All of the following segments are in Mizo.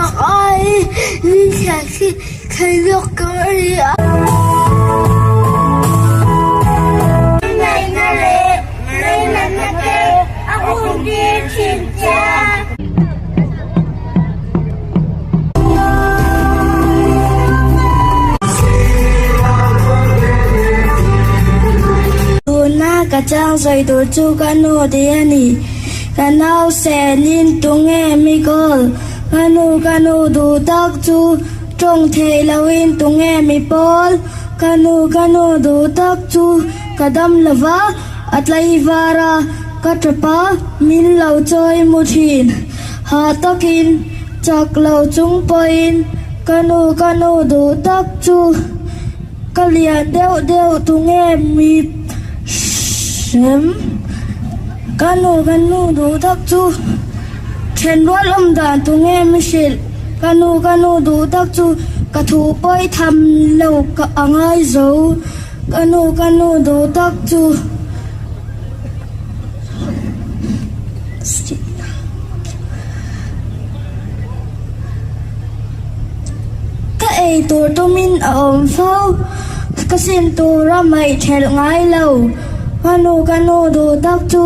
Nang ai min thlah khi thei lawk ka ri a. Ngaihna leh ngainatna te a huntir thin che a. Tuna ka chang sawi tur chu ka nu tih a ni. Ka nau senin tunge mi kawl? Ka nu ka nu duh tak chu tawng theih loin tunge mi pawl? Ka nu ka nu duh tak chu ka dam lo va, a tlaivar a, ka tap a, min lo chawi mu thin. Hah takin, chak lo chung pawhin ka nu ka nu duh tak chu ka lian deuh deuh tunge mi hrem? Ka nu ka nu duh tak chu then rual awm dan tunge mi hrilh? Ka nu ka nu duh tak chu ka thu pawi tham lo ka a ngai zo. Ka nu ka nu duh tak chu. Ka ei tur tumin a awm fo, ka sim tura maih thelh ngai lo. Ka nu ka nu duh tak chu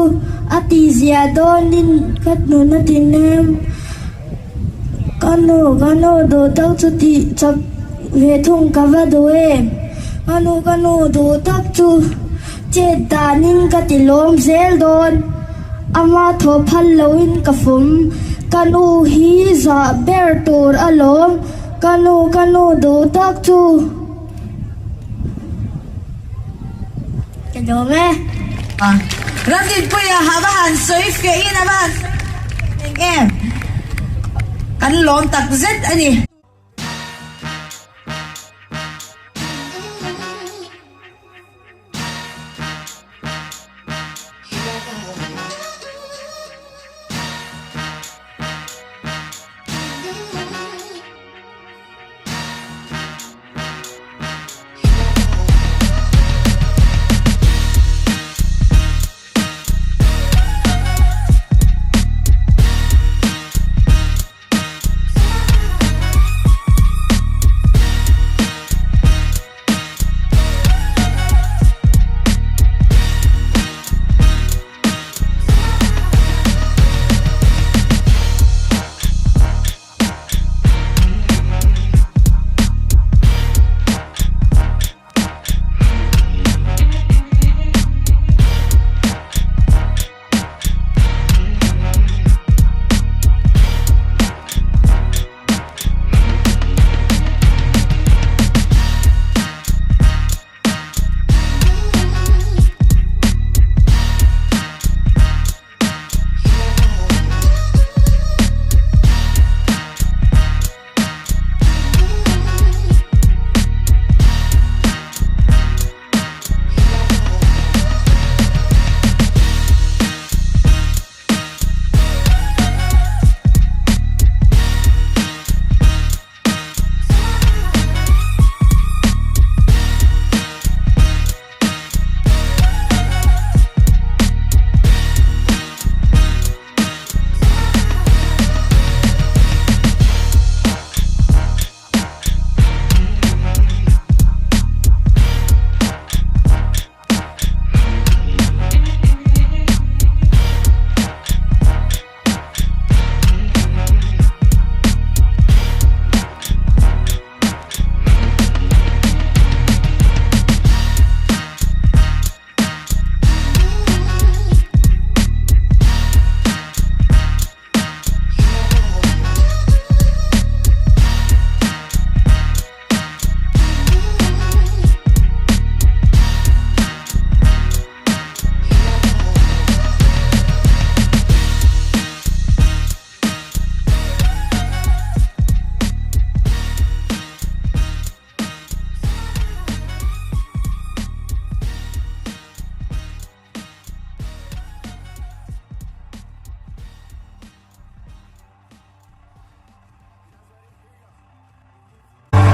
a ti ziah dawnin ka nun a ti nem. Ka nu, ka nu duh tak chu tih chak ve thung ka va duh em? Ka nu, ka nu duh tak chu chet danin ka ti lawm zel dawn. Ama thaw phal loin ka fawm. Ka nu hi zah ber tur alawm. Ka nu, ka nu duh tak chu. Ka dawm e. Ramdinpuia a va han sawi fiahin a va han sawi eng em kan lawm tak zet a ni.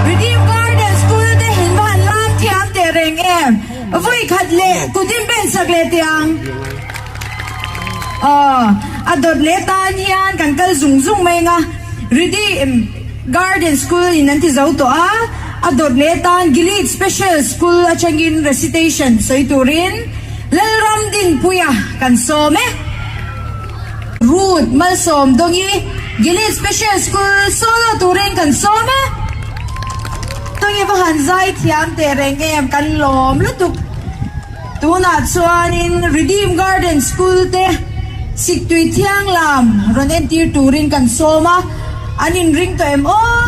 Redeem Garden School te hin va han lam thiam teh reng em? Vawi khat leh kut in pen sak leh teh ang. Aw, a dawt leh tan hian kan kal zung zung mai ang a. Redeem Garden School in an ti zo tawh a, a dawt leh atan Gilead Special School atangin recitation sawi turin Lalram Dinpuia kan sawm e. Ruth Malsawm Dawngi Gilead Special School solo turin kan sawm e. Dawngi va han zai thiam teh reng em kan lawm lutuk. Tunah chuanin Redeem Garden School te Siktui Thianglam rawn entir turin kan sawm a, an inring tawh em aw?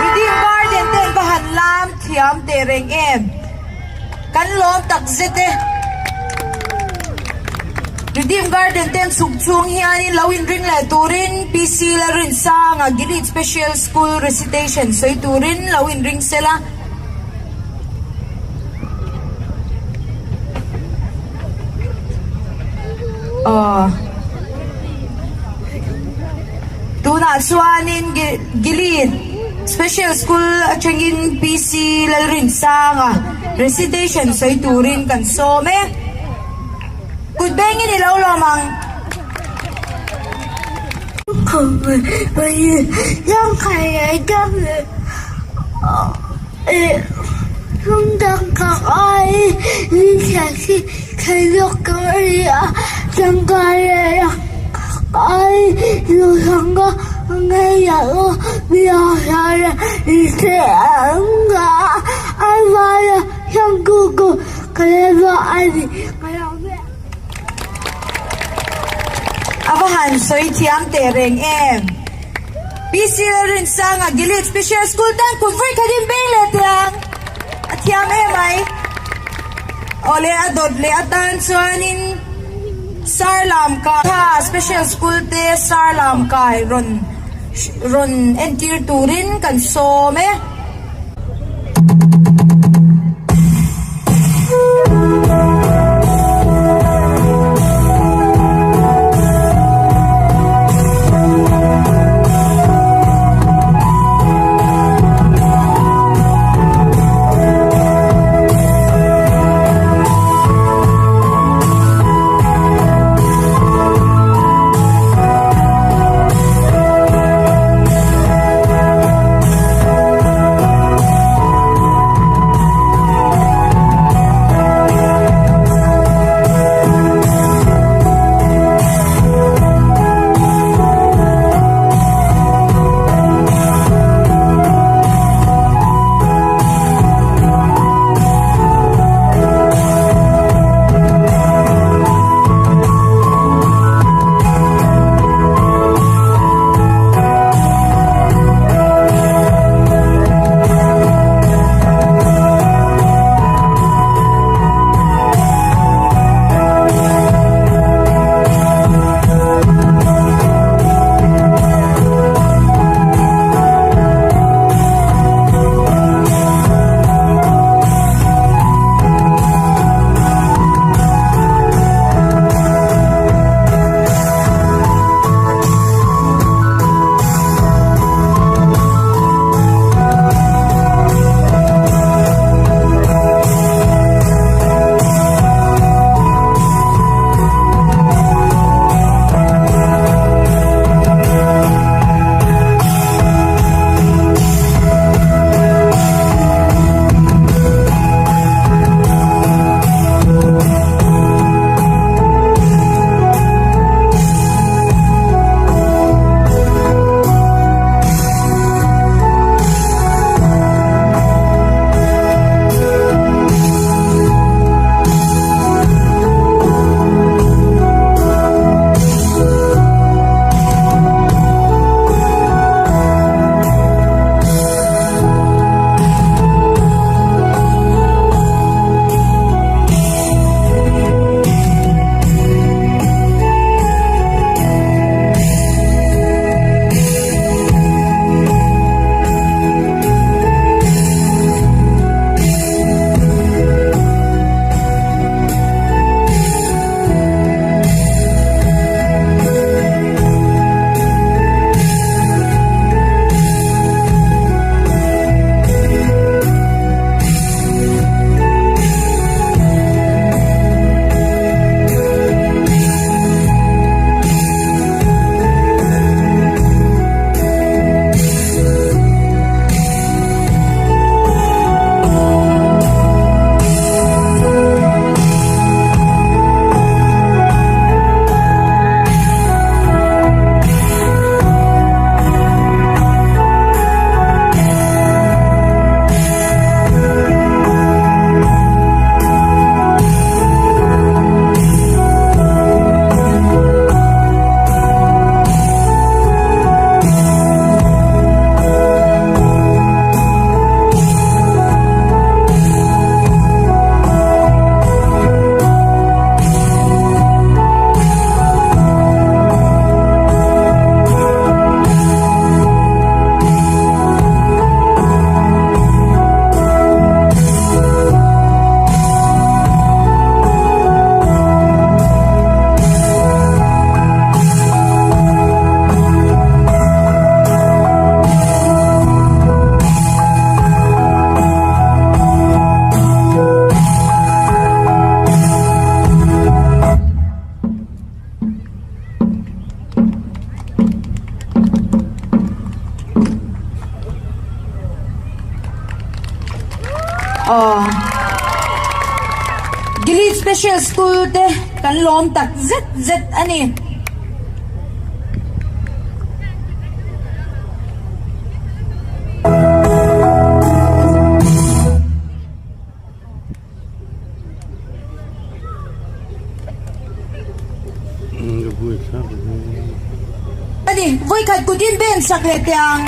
Redeem Garden ten va han lam thiam teh reng em? Kan lawm tak zet e. Redeem Garden ten chhuk chhung hianin lo inring leh turin PC Lalrinsanga Gilead Special School Recitation sawi turin lo inring sela. Aw. Tunah chuanin Gilead Special School atangin PC Lalrinsanga recitation sawi turin kan sawm e. Kut bengin i lo lawm ang. Ai 有两个没有没有啥人，你是个爱妈呀，像姑姑，可能说爱你，我要变。 A va han sawi thiam teh reng em? PC Lalrinsanga Gilead Special School tan kut vawi khat in beng leh teh ang. A thiam em mai. Awle a dawt leh atan chuanin Sarlam kai tha Special School te Sarlam kai rawn rawn entir turin kan sawm e. Aw. Gilead Special School te kan lawm tak zet zet a ni. Vawikhat kut in ben sak leh teh ang.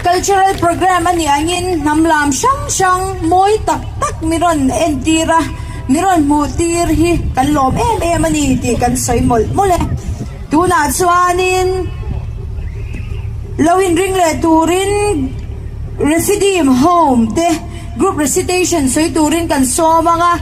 Cultural programme a nih angin hnam lam hrang hrang mawi tak tak mi rawn entir a, mi rawn hmuh tir hi kan lawm em em a ni tih kan sawi mawlh mawlh e. Tunah chuanin lo inring leh turin Rephidim Home te group recitation sawi turin kan sawm ang a.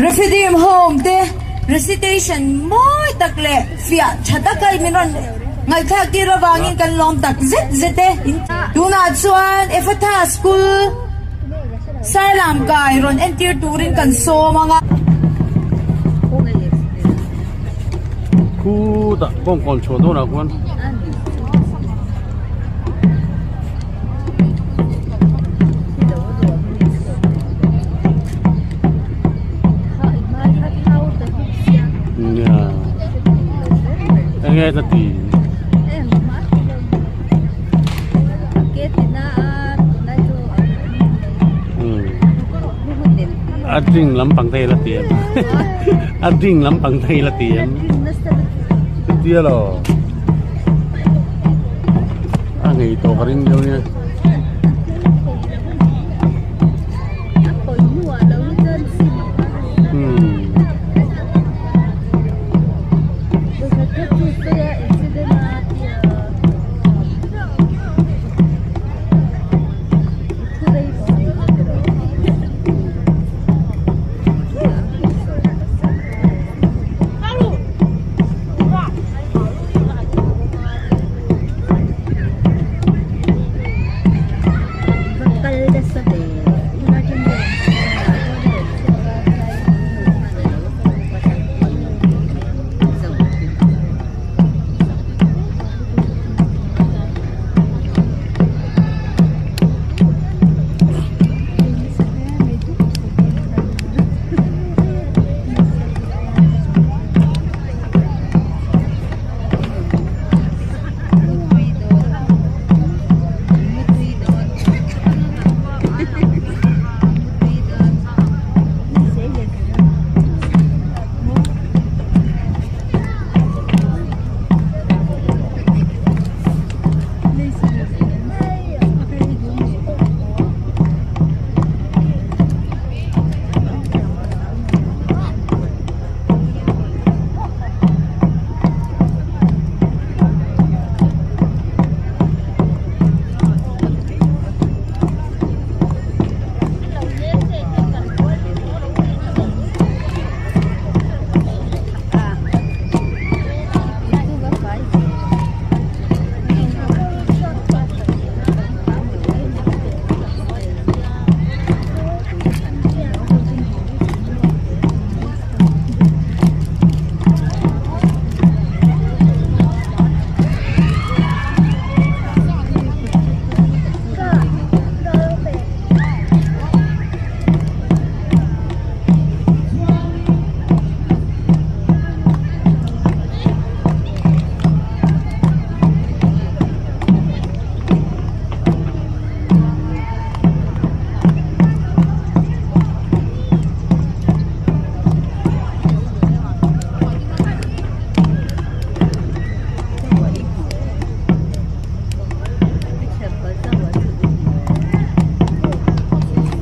Rephidim Home te recitation mawi tak leh fiah tha taka min rawn ngaihthlak tir avangin kan lawm tak zet zet e. Tunah chuan Ephatha School Sarlam kai rawn entir turin kan sawm ang a. Khutah kawngkawn chhuah dawnah khuan. Nia enge ka ti. A drink lampang te hi la ti em a drink lampang te hi la ti em chutia lo a ngei tawh ka ring deuh nia.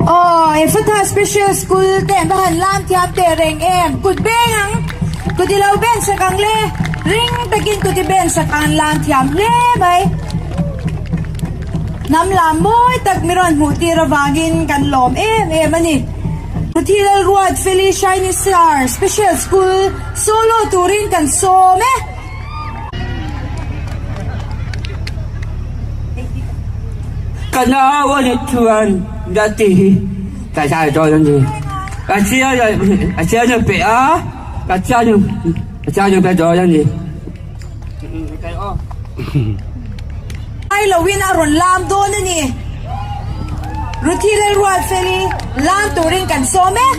Aw, Ephatha Special School te an va han lam thiam teh reng em? Kut beng ang! Kuti lo ben sak ang le. Ring takin kuti ben sak ang lam thiam hle mai. Hnam lam mawi tak mi rawn hmuh tir avangin kan lawm em em a ni. Ruthi Lalruat Feli Shining Star Special School solo turin kan sawm e. Ka nau a nih chuan Dati hi ka zai dawn a ni. Ka chian a chian a pe a, ka chian ka chian a pe dawn a ni. Ai loin a rawn lam dawn a ni. Ruthi Lalruatfeli lam turin kan sawm e.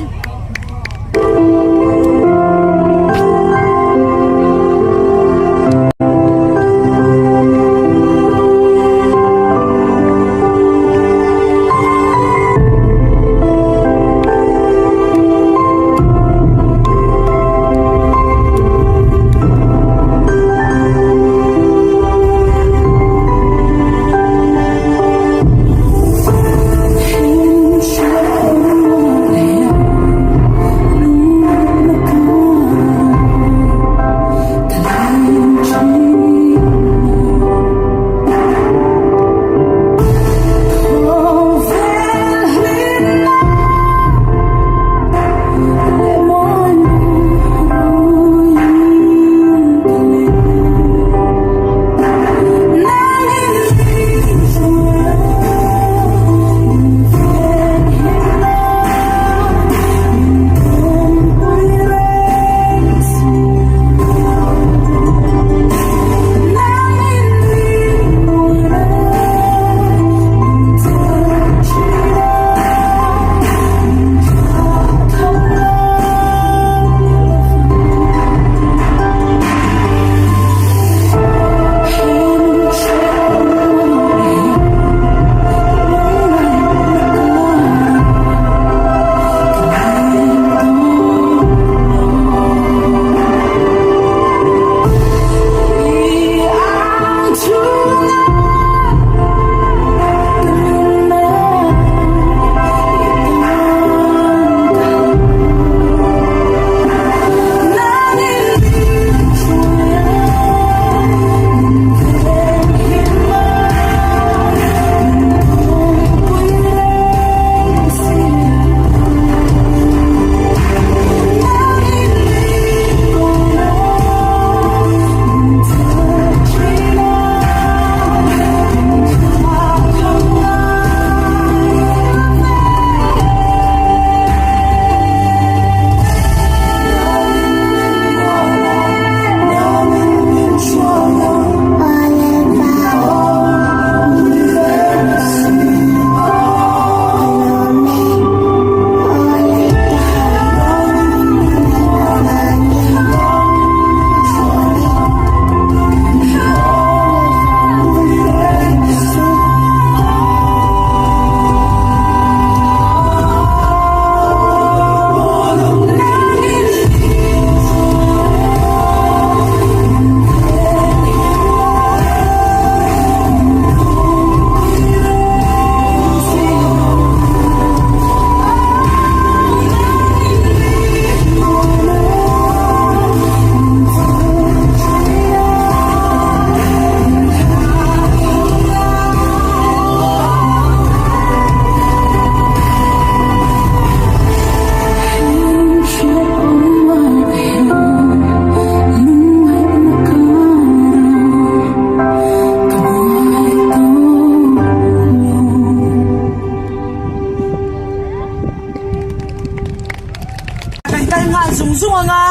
Kan kal nghal zung zung anga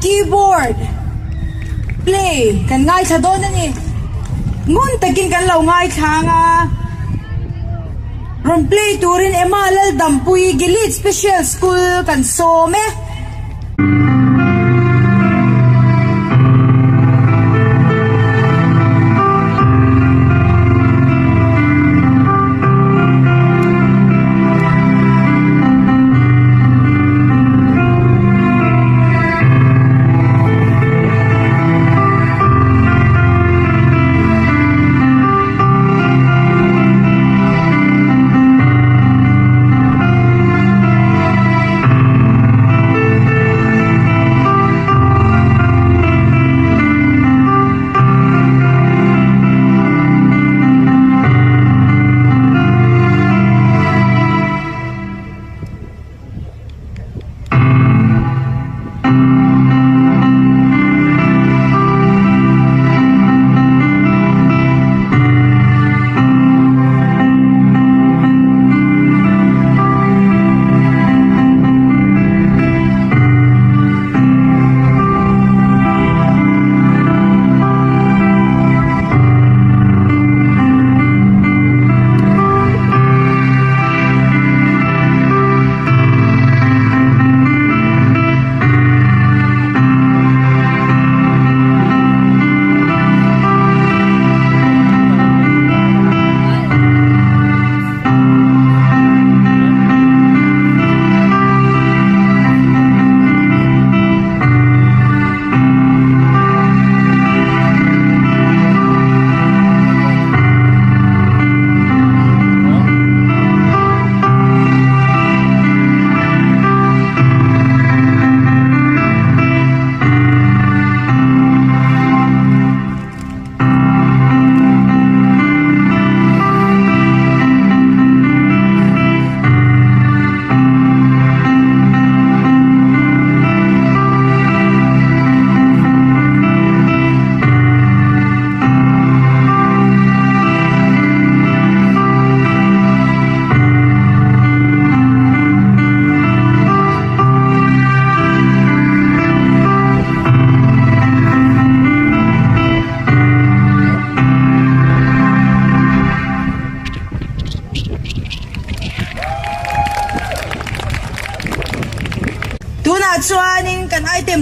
keyboard play kan ngaithla dawn a ni. Ngun takin kan lo ngaithla anga rawn play turin Emma Laldampui Gilead Special School kan sawm e.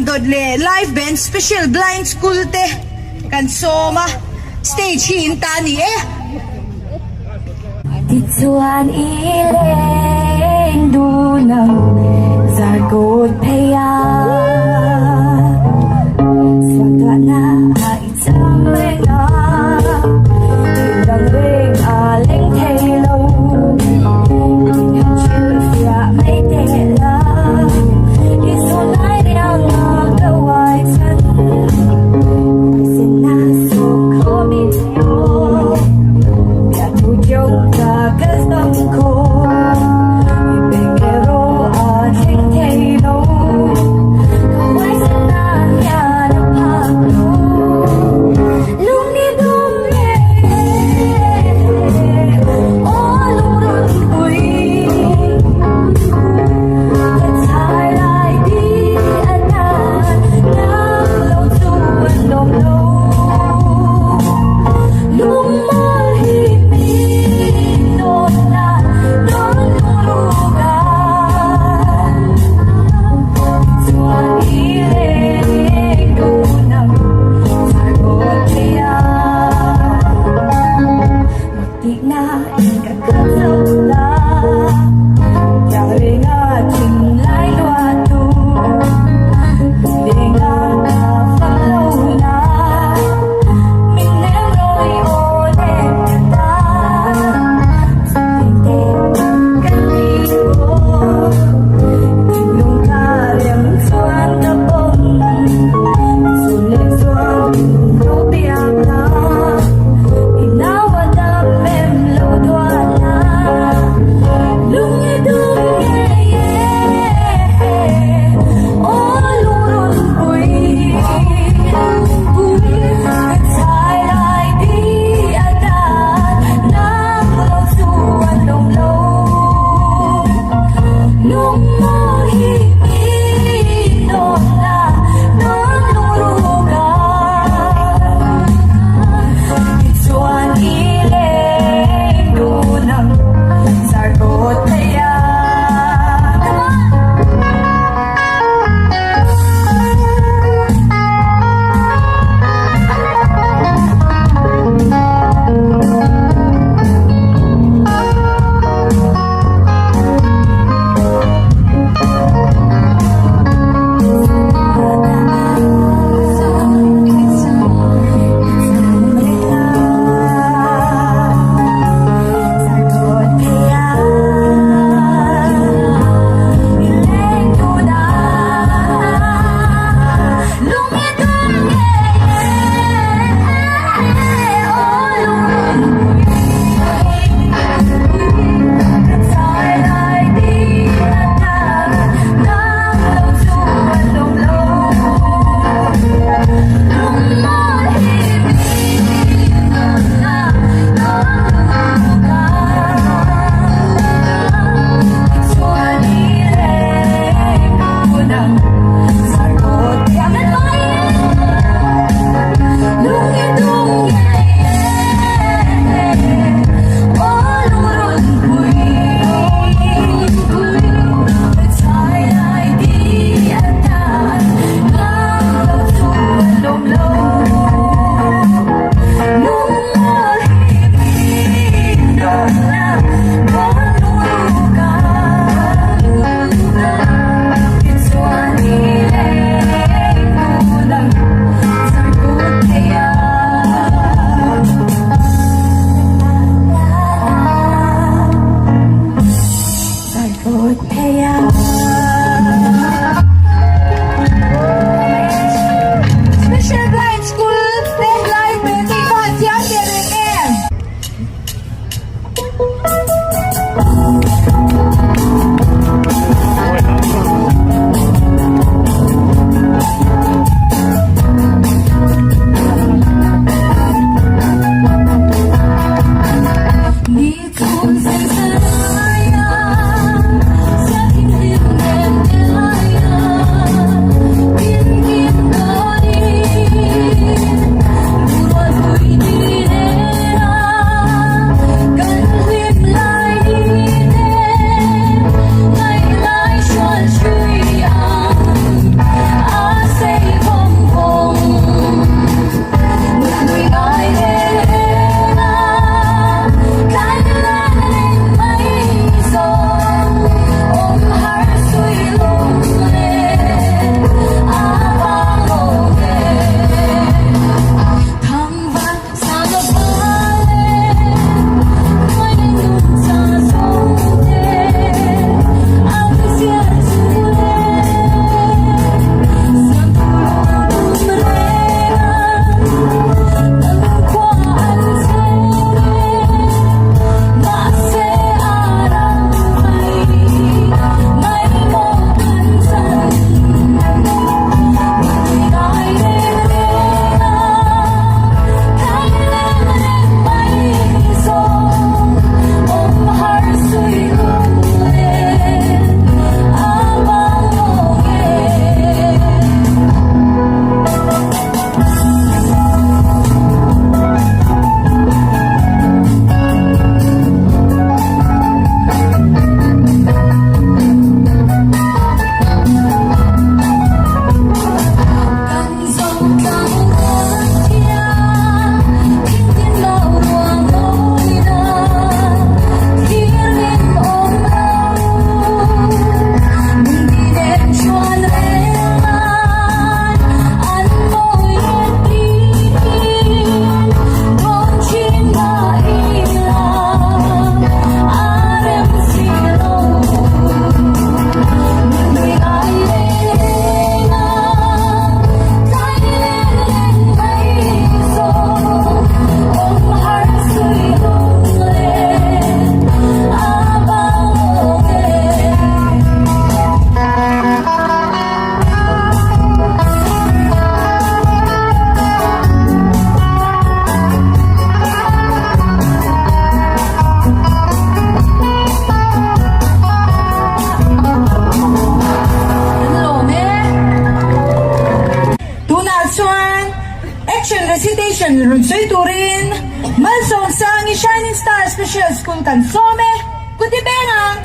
dawt leh Live Band Special Blind School te kan sawm a, stage hi in ta a ni e. Tichuan i leng dun ang zarkawt phei a, suangtuahna a i cham reng a, thildang reng a leng thei lo, in han hrilhfiah mai teh la, i zawn lai riang a ka uai chhan, huaisen a sawp khawm in aw. Recitation rawn sawi turin Malsawmsangi Shining Star Special School kan sawm e, kuti beng ang.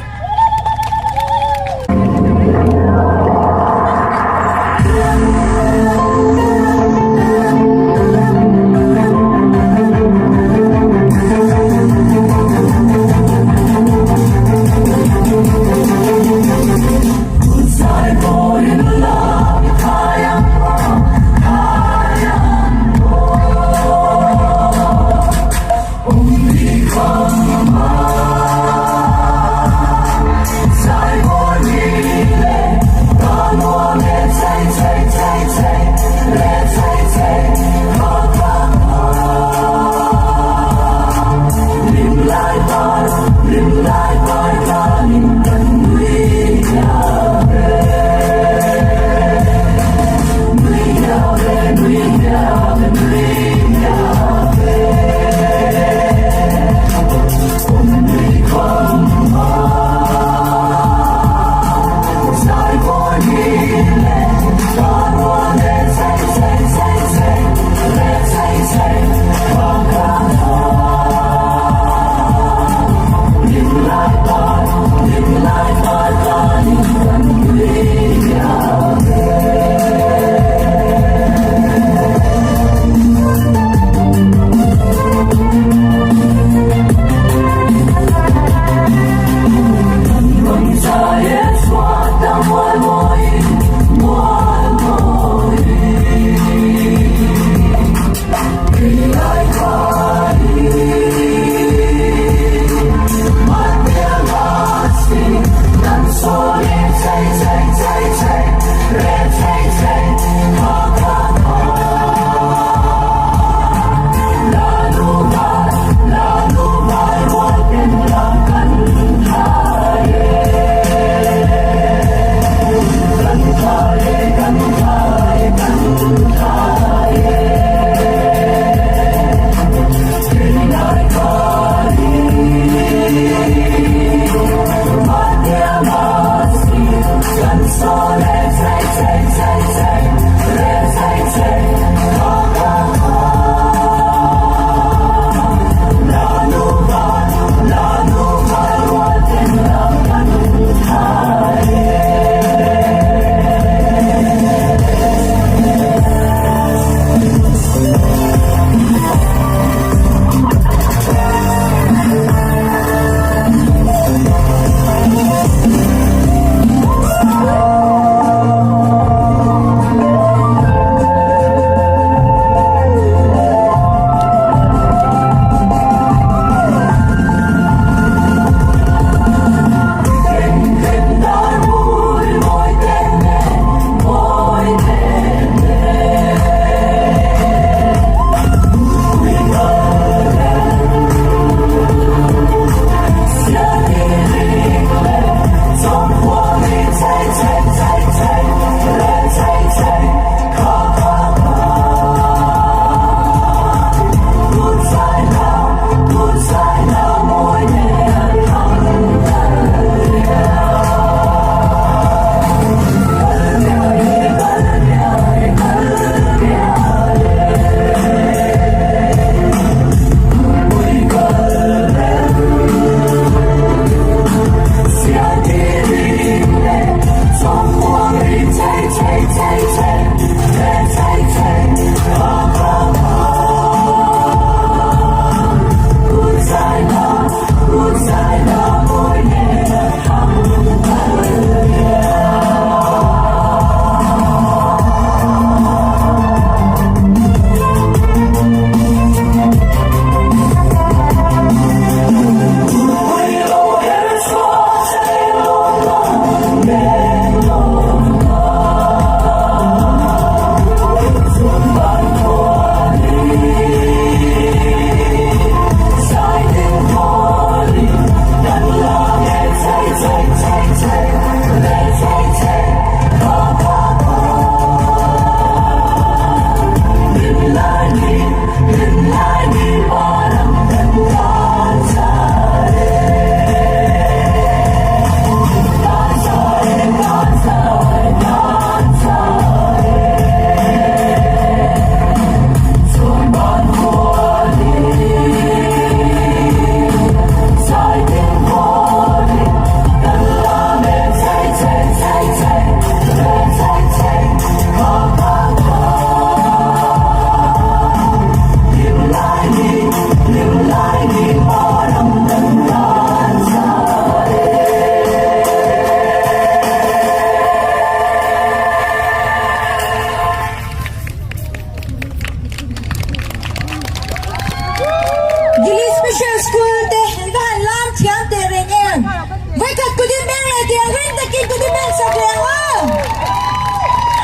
sak leh ang a!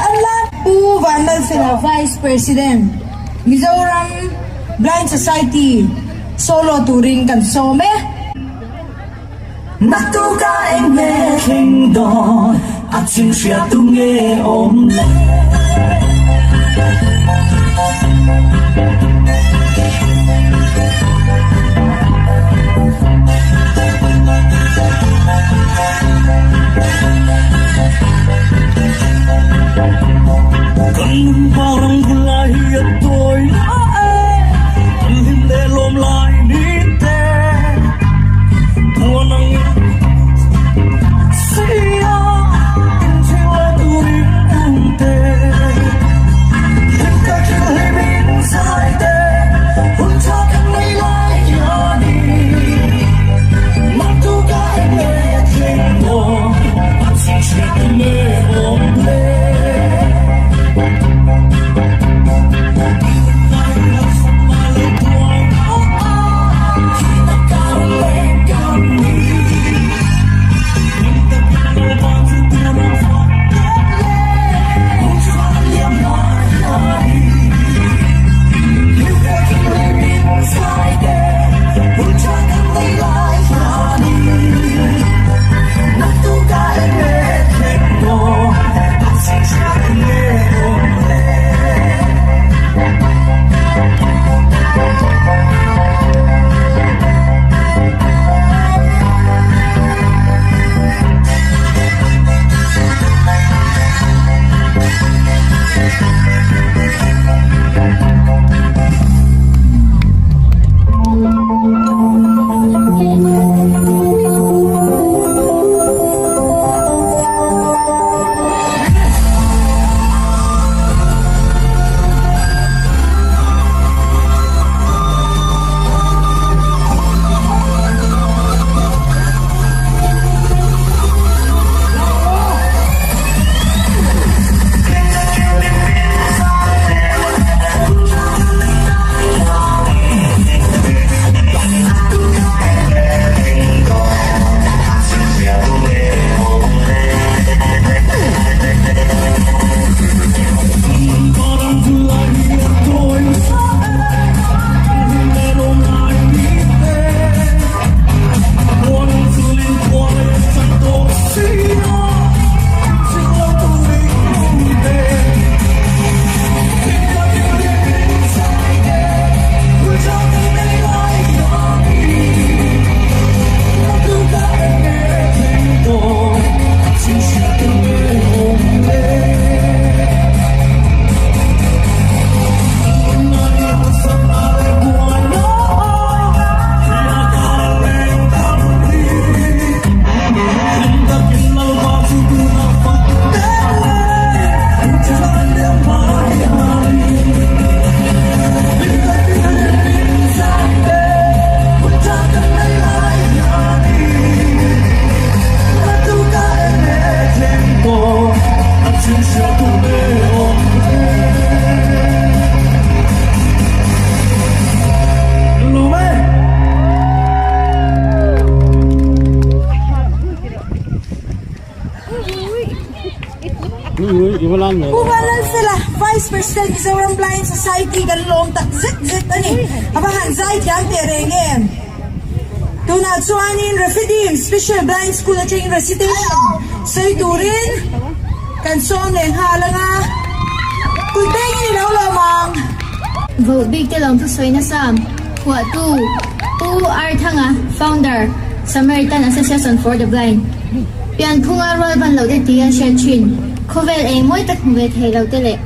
An la. Pu Vanlalfela Vice President, Mizoram Blind Society solo turin kan sawm e. Naktuka eng nge thleng dawn a chim hria tu nge awm le. Kan nun parang bulai hi a tawi na e, kan hlim leh lawm lai ni te. Pu Vanlalfela, Vice President Mizoram Blind Society kan lawm tak zet zet a ni. A va han zai thiam teh reng em? Tunah chuanin Refidim Special Blind School atangin recitation sawi turin kan sawm leh nghal ang a, kut bengin i lo lawm ang. Voh bik te lawm thusawi nasa phuahtu Pu Arthanga, Founder, Samaritan Association for the Blind, pianphunga rual ban loh te tih an hriat thin. Khawvel eng mawi tak hmu ve thei lo te leh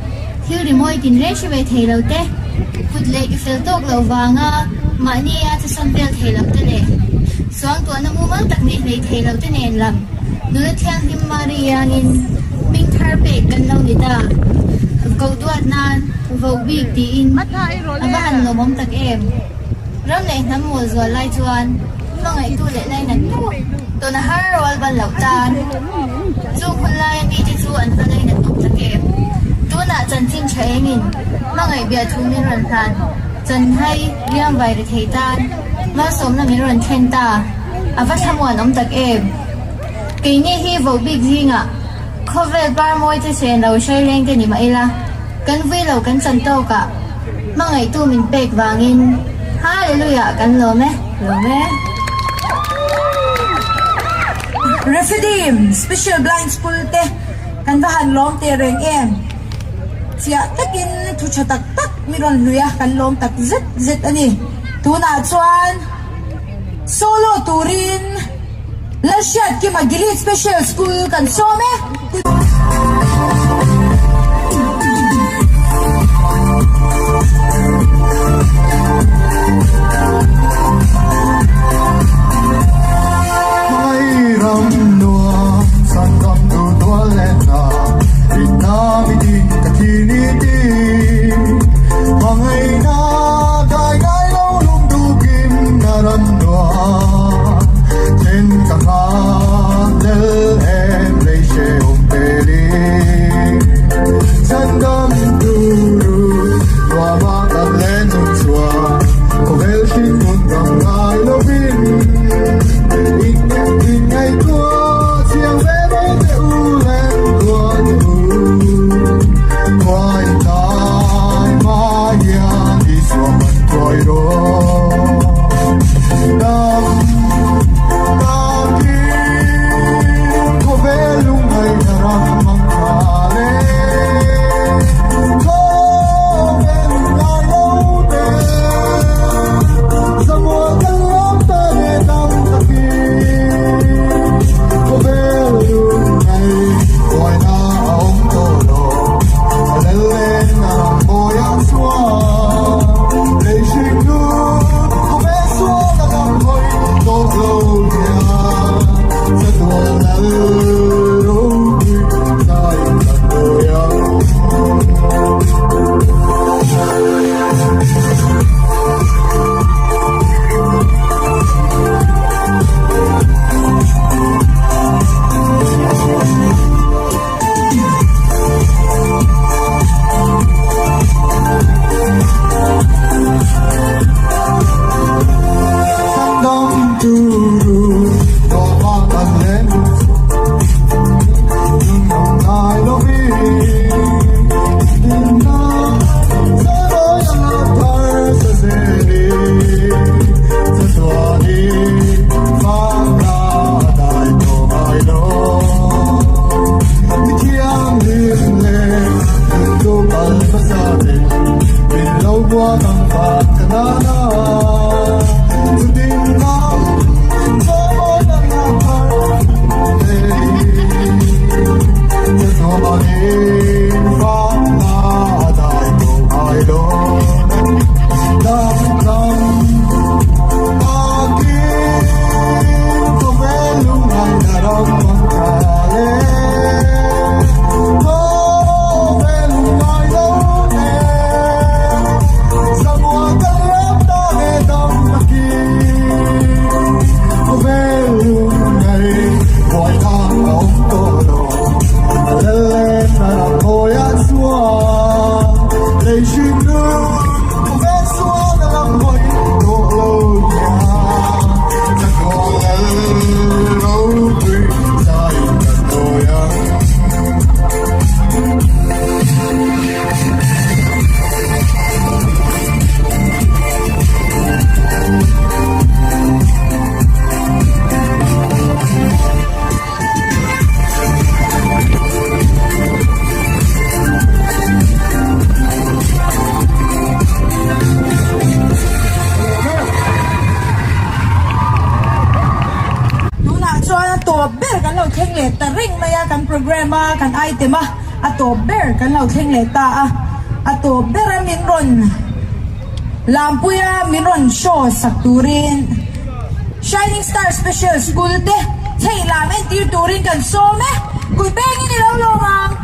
thil rimawi tinreng hre ve thei lo te, kut leh ki fel tawk loh vanga mahni a chasawn vel thei lo te leh suangtuahna mumal tak nei hlei thei lo te nen lam nula thianghlim Mari iangin hming thar pek kan lo ni ta. Koh duat nan voh bik tiin a va han lawmawm tak em. Ram leh hnam mawl zual lai chuan hmangaihtu leh lainattu tawn a har rual ban loh tan. Chung hun laia mite chu an va lainat awm tak em? Tunah chanchin tha engin hmangaih biah thu min rawn hlan, chanhai riam vai ri thei tan malsawmna min rawn thlen ta, a va thlamuan awm tak em? Keini hi vohbik zingah. Khawvel par mawi te chen lo hre reng te ni mah ila, kan vui lo kan chan tawk ah hmangaihtu min pek vangin Hallelujah kan lawm e, lawm e. Rephidim Special Blind School te kan va han lawm teh reng em? Chiah takin thu tha tak tak mi rawn hlui a, kan lawm tak zet zet a ni. Tunah chuan solo turin Lalhriatkima Gilead Special School kan sawm e. Tunah chuan a tawp ber kan lo thleng leh ta reng mai a, kan programme a kan item a, a tawp ber kan lo thleng leh ta a, a tawp ber a min rawn Lampui a min rawn show sak turin Shining Star Special School te chheih lam entir turin kan sawm e, kut bengin i lo lawm ang.